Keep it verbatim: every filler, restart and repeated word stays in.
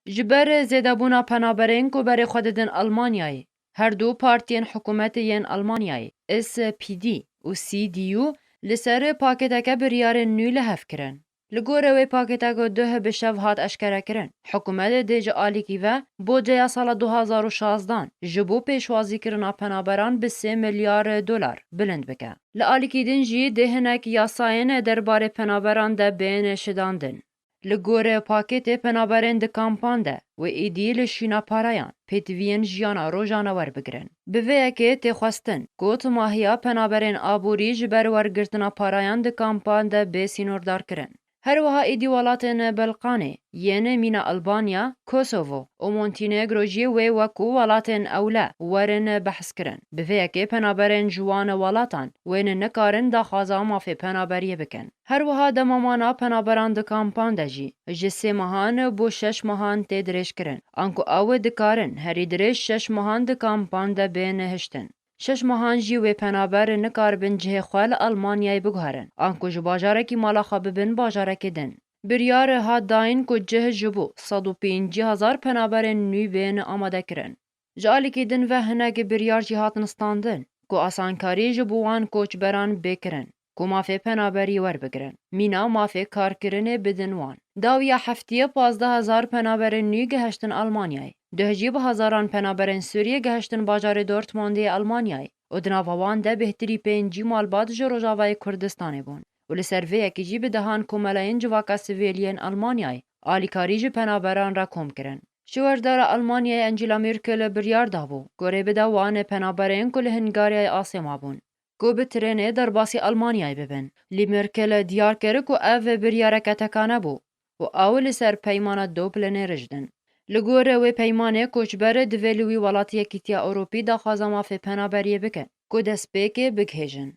Ji ber zêdebûna penaberên ku berê xwe didin Almanyayê, her du partiyên hikûmetê yên Almanyayê, S P D û C D U, li ser pakêteke biryarên nû li hev kirin. Li gorî wê pakêteke duh bi şev hat eşkerekirin, hikûmet dê ji alîkî ve budceya sala du hazar û şazdan ji bo pêşwazîkirina penaberan bi sê milyar dolar bilind bike. Li alîkî din jî dê hinek yasayên derbarê penaberan de bên şidandin. Li gorî pakêtê penaberên di kampan de wê êdî li şîna parayan pêtiviyên jiyana rojane werbigirin. Bi vê yekê tê xwestin ku timahiya penaberên aborî ji ber wergirtina parayan di kampan de bê sînordarkirin. Her wiha êdî welatên Belqanê yên mîna Albanya, Kosovo û Montenegro jî wê wekû welatên ewle werin behskirin. Bi vê yekê penaberên ji wan welatan wên nikarin daxwaza mafê penaberiyê bikin. Her wiha dema mana penaberan di kampan de jî ji sê mehan bo şeş mehan tê dirêjkirin. Anku ew dikarin herî dirêj şeş mehan di kampan de bên hiştin. Şeş mehan jî wê penaber nikaribin cihê xwe li Almanyayê biguherin, anku ji bajarekî mala xwe bibin bajarekê din. Biryar hat dayîn ku cih ji bo sed û pêncî hezar penaberên nû bên amadekirin. Ji alîkî din ve hinek biryar jî hatin standin ku asankarî ji bo wan koçberan bê kirin, ku mafê penaberî werbigirin, mîna mafê karkirinê bidin wan. Dawiya heftiyê pazdeh hezar penaberên nû gihiştin Almanyayê. Duh jî bi hezaran penaberên Sûriyê gihiştin bajarê Dortmundê yê Almanyayê û di nava wan de bêhtirî pêncî malbat ji Rojavayê Kurdistanê bûn û li ser vê yekê jî bi dehan komelayên civaka sivîl yên Almanyayê alîkarî ji penaberan re kom kirin. Şêwerdara Almanyayê Angela Merkel biryar dabû ku rê bide wan penaberên ku li Hungaryayê asê mabûn, ku bi trênê derbasî Almanyayê bibin. Lê Merkel diyar kir ku ev biryareke tekane bû û ew li ser peymana Dublinê rijdin. Li gorî wê peymanê koçber divê li wî welatî Yekîtiya Ewropî daxwaza mafê penaberiyê bikin ku destpêkê bigihêjin.